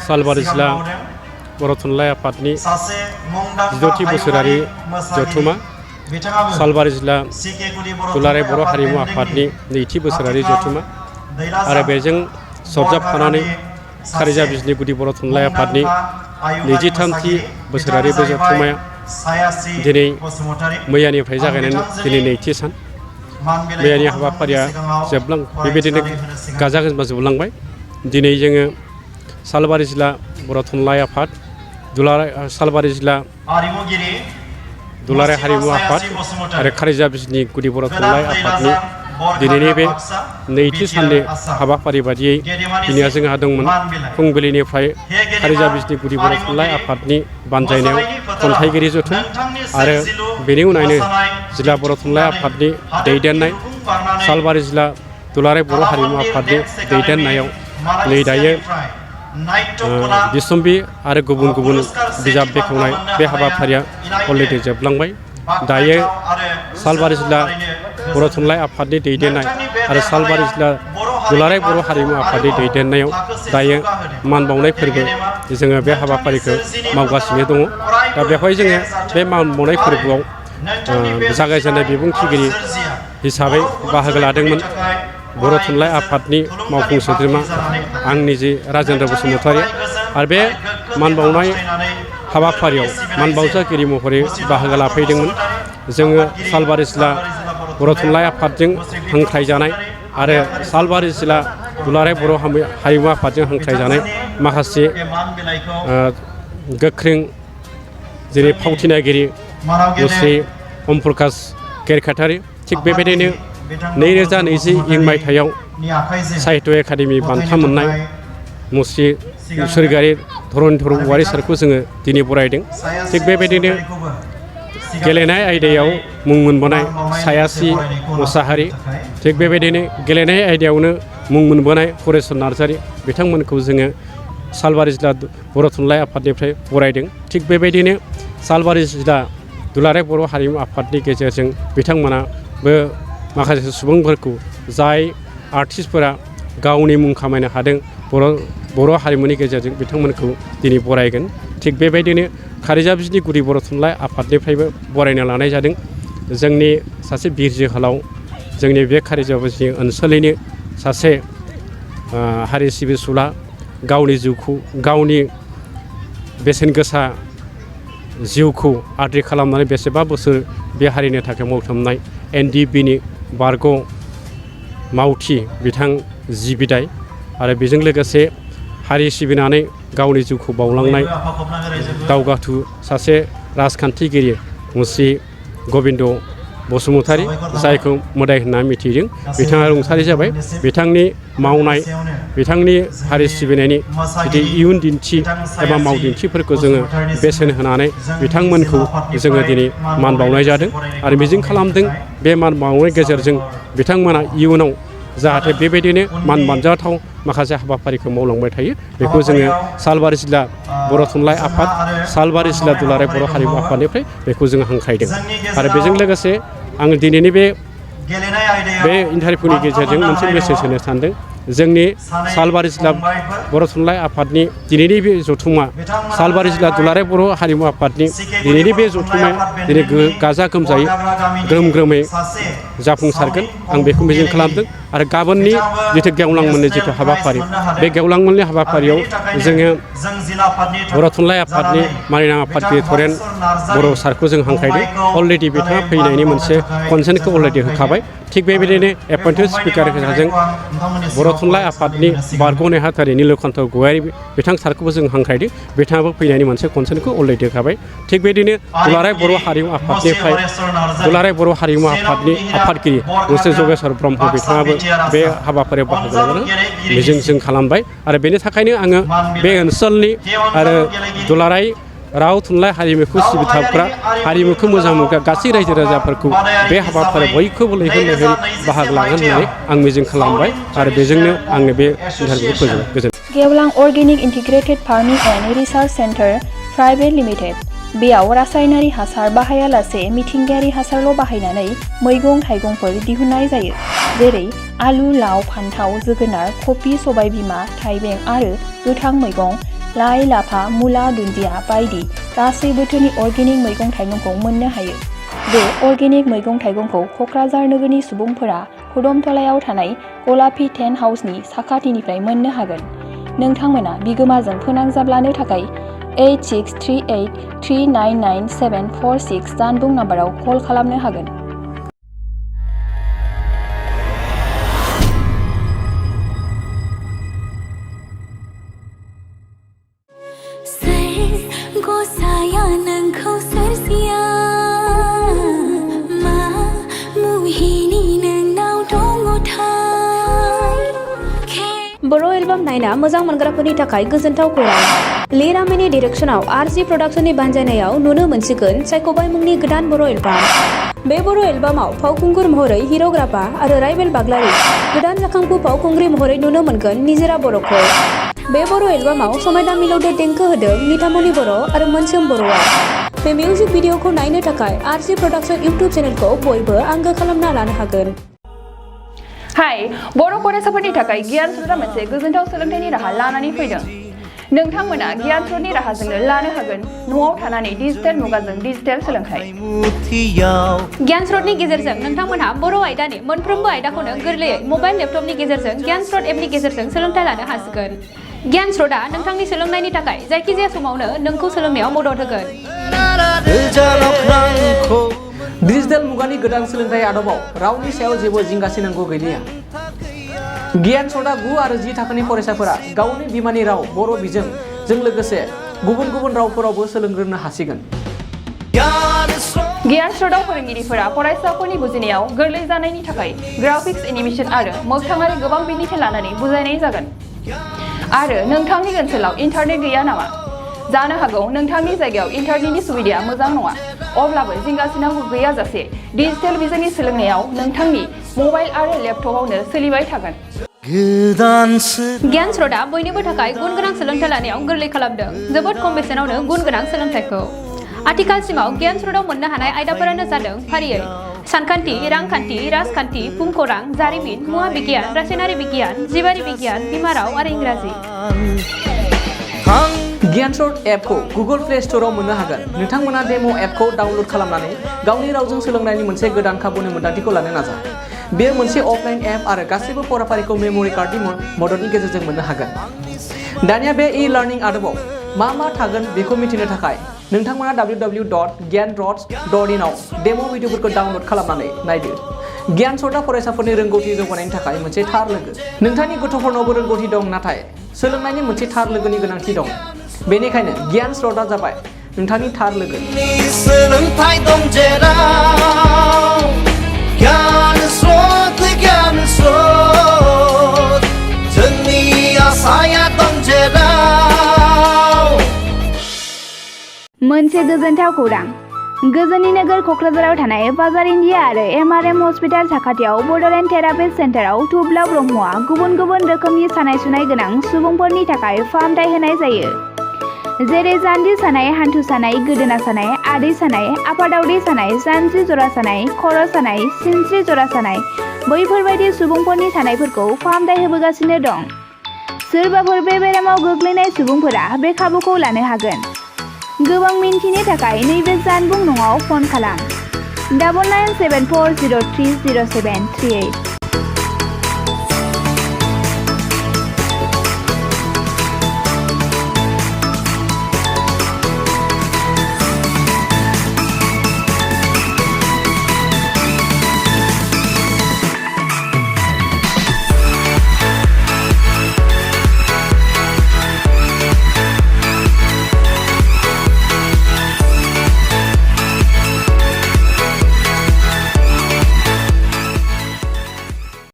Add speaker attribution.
Speaker 1: सालबारि जिल्ला बर' थुनलाइ आफादनि 16थि बोसोरारि जथुमा सालबारि जिल्ला दुलाराय बर' हारिमु आफादनि 2थि बोसोरारि जथुमा आरो बेजों सरजाबफानानै खारिजा बिजनि गुदि बर' थुनलाइ आफादनि 23थि बोसोरारि बे जथुमाया दिनै मैयानिफ्राय जागायनानै दिनै 2थि सान मैयानि हाबाफारिया बेबायदिनो गाजा गोमजा जोबलांबाय। दिनै जोङो सालबारि जिल्ला बर' थुनलाइ आफाद सालबारि जिल्ला दुलाराय हारिमु आफाद आरो खारिजा बिजनि गुदि बर' थुनलाइ आफादनि दिनैनि बे 2थि साननि हाबाफारि बादियै दिनैया जोंहा दंमोन फुंबिलिनिफ्राय खारिजा बिजनि गुदि बर' थुनलाइ आफादनि बानजायनायाव खन्थाइगिरि जथुम आरो बेनि उनावनो जिल्ला बर' थुनलाइ आफादनि दैदेननाय सालबारि जिल्ला दुलाराय बर' हारिमु आफादनि दैदेननायाव नै दायो बिसम्बि आरो गुबुन गुबुन बिजाब बेखेवनाय बे हाबाफारिया अलरेडि जोबलांबाय। दायो सालबारि जिल्ला बर' थुनलाइ आफादनि दैदेननाय आरो सालबारि जिल्ला दुलाराय बर' हारिमु आफादनि दैदेननायाव दायो मान बावनाय फोरबो जोङो बे हाबाफारिखौ मावगासिनो दङ। दा बेवहाय जोङो बे मान बावनाय फोरबोआव जागायजेननाय बिबुंथिगिरि हिसाबै बाहागो लादोंमोन बर' थुनलाइ आफादनि मावफुं सोद्रोमा आं निजे राजेन्द्र बसुमतारी आरो बे मान बावनाय हाबाफारियाव मान बावजागिरि महरै बाहागो लाफैदोंमोन जोङो सालबारि जिल्ला बर' थुनलाइ आफादजों हांख्रायजानाय आरो सालबारि जिल्ला दुलाराय बर' हारिमु आफादजों हांख्रायजानाय माखासे गोख्रों जेरै फावथिनागिरि मुस्रि अम प्रकाश केरकाटारि थिग बेबायदिनो 2020 मायथाइयाव साहित्य एकाडेमि बान्था मोननाय मुस्रि सोरगोयारि धरनीधर औवारी सारखौ जोङो दिनै बरायदों। थिग बेबायदिनो गेलेनाय आयदायाव मुं मोनबोनाय सायासि मुसाहारि थिग बेबायदिनो गेलेनाय आयदायावनो मुं मोनबोनाय हरेस्वर नार्जारी बिथांमोनखौ जोङो सालबारि जिल्ला बर' थुनलाइ आफादनिफ्राय बरायदों। थिग बेबायदिनो सालबारि जिल्ला दुलाराय बर' हारिमु आफादनि गेजेरजों बिथांमोनाबो माखासे सुबुंफोरखौ जाय आर्टिस्टफोरा गावनि मुं खामायनो हादों बर' हारिमुनि गेजेरजों बिथांमोनखौ दिनै बरायगोन। थिग बेबायदिनो खारिजा बिजनि गुदि बर' थुनलाइ आफादनिफ्रायबो बरायना लानाय जादों। जोंनि सासे बिर जोहोलाव जोंनि बे खारिजा बिजनि ओनसोलनिनो सासे हारि सिबिसुला गावनि जिउखौ गावनि बेसेन गोसा जिउखौ आद्रि खालामनानै बेसेबा बोसोर बे हारिनि थाखाय मावथाबनाय NDBनि बारग' मावथि बिथां जि बिदाय आरो बेजों लोगोसे हारि सिबिनानै गावनि जिउखौ बावलांनाय दावगाथु सासे राजखान्थिगिरि मुस्रि गबिन्द बसुमतारी जायखौ मोदाय होनना मिथिदों बिथाङा रुंसारि जाबाय। बिथांनि मावनाय बिथांनि हारि सिबिनायनि बिदि इयुन दिन्थि एबा मावदिन्थिफोरखौ जोङो बेसेन होनानै बिथांमोनखौ जोङो दिनै मान बावनाय जादों आरो मिजिं खालामदों बे मान बावनायनि गेजेरजों बिथांमोना इयुनाव जाहाथे बेबायदिनो मान बानजाथाव माखासे हाबाफारिखौ मावलांबाय थायो बेखौ जोङो सालबारि जिल्ला बर' थुनलाइ आफाद सालबारि जिल्ला दुलाराय बर' हारिमु आफादनिफ्राय बेखौ जोङो हांख्रायदों। आरो बेजों लोगोसे आङो दिनैनि बे इन्टारभिउनि गेजेरजों मोनसे मेसेज होनो सानदों जोंनि सालबारि जिल्ला बर' थुनलाइ आफादनि दिनैनि बे जथुमा सालबारि जिल्ला दुलाराय बर' हारिमु आफादनि दिनैनि बे जथुमाया दिनै गाजा गोमजायै ग्रोम ग्रोमै जाफुंसारगोन आं बेखौ मिजिं खालामदों। आरो गाबोननि जिथु गेवलां मेलनि जिथु हाबाफारि बे गेवलां मेलनि हाबाफारियाव जोङो बर' थुनलाइ आफादनि माननीय आफादगिरि धरेन बर' सारखौ जों हांख्रायदों। अलरेडि बिथाङा फैनायनि मोनसे कनसेन्टखौ अलरेडि होखाबाय। थिग बेबायदिनो एपइन्टेड स्पिकार हिसाबै बर' थुनलाइ आफादनि बारग' नेहाथारि नीलकण्ठ गयारी बिथां सारखौबो जों हांख्रायदों। बिथाङाबो फैनायनि मोनसे कनसेन्टखौ अलरेडि होखाबाय। थिग बेबायदिनो दुलाराय बर' हारिमु आफादनिफ्राय दुलाराय बर' हारिमु आफादनि आफादगिरि मुस्रि जगेश्वर ब्रह्म बिथाङाबो बे हाबाफारियाव बाहागो लानो मिजिं जों खालामबाय। आरो बेनि थाखायनो आङो बे ओनसोलनि आरो दुलाराय राव थुनलाइ हारिमुखौ सिबिथाबग्रा हारिमुखौ मोजां मोनग्रा गासै रायजो राजाफोरखौ बे हाबाफारियाव बयखौबो लैहोर लैहोरै बाहागो लागोन होननानै आं मिजिं खालामबाय। आरो बेजोंनो आंनि बे इन्टारभिउखौ फोजोबबाय। गोजोन्थों।
Speaker 2: गेवलां organic integrated farming and research centre private limited बेयाव रासायनारि हासार बाहायालासे मिथिंगायारि हासारल' बाहायनानै मैगं थाइगंफोर दिहुननाय जायो। जेरै आलु, लाव, फान्थाव, जोगोनार, कफि, सबायबिमा, थाइबें आरो गोथां मैगं, लाइ, लाफा, मुला, दुन्दिया बायदि गासै बोथोरनि अर्गेनिक मैगं थाइगंखौ मोननो हायो। बे अर्गेनिक मैगं थाइगंखौ क'क्राझार नोगोरनि सुबुंफोरा खुदमतलायाव थानाय गलापी टेन्ट हाउसनि साखाथिनिफ्राय मोननो हागोन। नोंथांमोना बिगोमाजों फोनांजाब लानो थाखाय 8638399746 जानबुं नाम्बाराव कल खालामनो हागोन।
Speaker 3: बर' एलबाम नायना मोजां मोनग्राफोरनि थाखाय गोजोनथाव खौरां। लिरामिनि डिरेक्शनाव आरजि प्रडाक्शननि बानजायनायाव नुनो मोनसिगोन सायख'बाय मुंनि गोदान बर' एलबाम। बे बर' एलबामाव फावखुंगुर महरै हिर'ग्राफा आरो राइबेल बाग्लारि, गोदान जाखांफु फावखुंग्रि महरै नुनो मोनगोन निजोरा बर'खौ। बे बर' एलबामाव समायना मिलौदो देंखो होदों निथामनि बर' आरो मोनसोम बर'आ। बे मिउजिक भिडिअ'खौ नायनो थाखाय आरजि प्रडाक्शन इउटिउब चेनेलखौ बयबो आंगो खालामना लानो हागोन।
Speaker 2: हाय, बर' फरायसाफोरनि थाखाय गियान स्रोतआ मोनसे गोजोनथाव सोलोंथाइनि राहा लानानै फैदों। नोंथांमोना गियान स्रोतनि राहाजोंनो लानो हागोन न'आव थानानै डिजिटेल मुगाजों डिजिटेल सोलोंथाइ।
Speaker 3: गियान स्रोतनि गेजेरजों नोंथांमोनहा बर' आयदानि मोनफ्रोमबो आयदाखौनो गोरलैयै मबाइल लेपटपनि गेजेरजों गियान स्रोत एपनि गेजेरजों सोलोंथाइ लानो हासिगोन। गियान स्रोतआ नोंथांनि सोलोंनायनि थाखाय जायखिजाया समावनो नोंखौ सोलोंनायाव मदद होगोन।
Speaker 4: डिजिटेल मुगानि गोदान सोलोंथाइ आदबाव रावनि सायाव जेबो जिंगासिनांगौ गैलिया। गियान स्रोतआ 9 आरो 10 थाखोनि फरायसाफोरा गावनि बिमानि राव बर' बिजोंजों लोगोसे गुबुन गुबुन रावफोरावबो सोलोंग्रोनो हासिगोन।
Speaker 2: गियान स्रोतआव फोरोंगिरिफोरा फरायसाफोरनि बुजिनायाव गोरलै जानायनि थाखाय ग्राफिक्स, एनिमेशन आरो मोगथाङारि गोबां बिदिन्थि लानानै बुजायनाय जागोन। आरो नोंथांनि ओनसोलाव इन्टारनेट गैया नामा? जानो हागौ नोंथांनि जायगायाव इन्टारनेटनि सुबिदाया मोजां नङा। अब्लाबो जिंगासिनांगौ गैयाजासे डिजिटेल बिजोंनि सोलोंनायाव नोंथांनि मबाइल आरो लेपटपावनो सोलिबाय थागोन।
Speaker 3: गियान स्रोतआ बयनिबो थाखाय गुन गोनां सोलोंथाइ लानायाव गोरलै खालामदों, जोबोद खम बेसेनावनो गुन गोनां सोलोंथाइखौ। आथिखालसिमाव गियान स्रोतआव मोननो हानाय आयदाफोरानो जादों फारियै सानखान्थि, रांखान्थि, राजखान्थि, भुमखौरां, जारिमिन, मुवा बिगियान, रासायनारि बिगियान, जिबारि बिगियान, बिमा राव आरो इंराजि।
Speaker 4: गियान स्रोत एपखौ गुगल प्ले स्ट'रआव मोननो हागोन। नोंथांमोना डेम' एपखौ डाउनल'ड खालामनानै गावनि रावजों सोलोंनायनि मोनसे गोदान खाबुनि मोन्दांथिखौ लानो नाजा। बेयो मोनसे अफलाइन एप आरो गासैबो फराफारिखौ मेम'रि कार्डनि मददनि गेजेरजों मोननो हागोन। दानिया बे ई-लार्निं आदबाव मा थागोन बेखौ मिथिनो थाखाय नोंथांमोना www.gyanrots.in आव डेम' भिडिअफोरखौ डाउनल'ड खालामनानै नायदो। गियान स्रोतआ फरायसाफोरनि रोंगौथि जौगानायनि थाखाय मोनसे थार लोगो। नोंथांनि गथ'फोरनावबो रोंगौथि दं, नाथाय सोलोंनायनि मोनसे थार लोगोनि गोनांथि दं। बेनिखायनो गियान स्रोतआ जाबाय नोंथांनि थार लोगो।
Speaker 5: मोनसे गोजोनथाव खौरां। गोजोननि नोगोर क'क्राझाराव थानाय बाजार इन्डिया आरो MRM हस्पिटाल साखाथियाव बड'लेण्ड थेरापिस्ट सेन्टाराव थुब्ला ब्रह्मआ गुबुन गुबुन रोखोमनि सानाय सुनाय गोनां सुबुंफोरनि थाखाय फाहामथाय होनाय जायो। जेरै जान्जि सानाय, हान्थु सानाय, गोदोना सानाय, आदै सानाय, आफादावदै सानाय, जानजि जरा सानाय, खर' सानाय, सिनस्रि जरा सानाय, बैफोरबायदि सुबुंफोरनि सानायफोरखौ फाहामथाय होबोगासिनो दं। सोरबाफोर बे बेरामाव गोग्लैनाय सुबुंफोरा बे खाबुखौ लानो हागोन। गोबां मिन्थिनो थाखाय नैबे जानबुं नङाव फन खालाम 9974030738।